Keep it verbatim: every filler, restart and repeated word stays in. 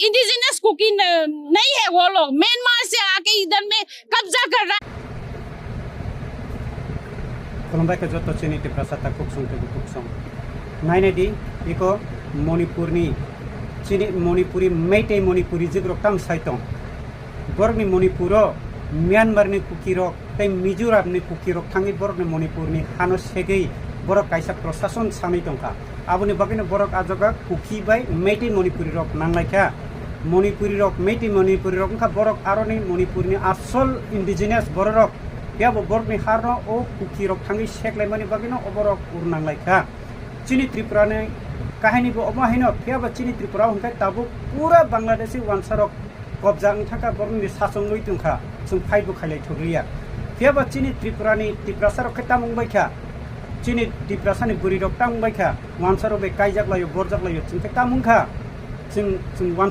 Indigenous cookie न-, नहीं है वो लोग। म्यांमार से आके इधर में कब्जा कर रहा है। Khulumbai khe joto chini Tiprasa takhuk song tei bukhuk song. Nainai di, iko Manipurni, chini Manipuri, Meitei Manipuri jikrok tam sai tong. Borokni Manipuro Myanmarni kukirok tei Mizoramni kukirok thangwi borokni Manipurni hano segwi borok kaisa prosason sanwi tongkha. Aboni bagwino borok a jaga Kuki bai Meitei Manipuri rok nanglaikha. Manipuri rok, Meitei Manipuri rok wngkha borok aroni Manipurni asol indigenous bororok. Phiya bo borokni harno o Kuki rok thangwi seklaimani bagwino oborok ur nanglaikha. Chini Tripura ni kahini bo omo haino, phiya bo chini Tripura hwnkhe tabuk pura Bangladeshi wansa rok kobja wng thangkha, borokni sasong wi tongkha, chwng fight bo khailai thokliya. Phiya bo chini Tripura ni Tiprasa rok khe tamung bai kha, chini Tiprasa ni bwrwi rok tamung bai kha, wansa rok bai kaijak laio, borjak laio, chwng khe tamung kha, chwng, chwng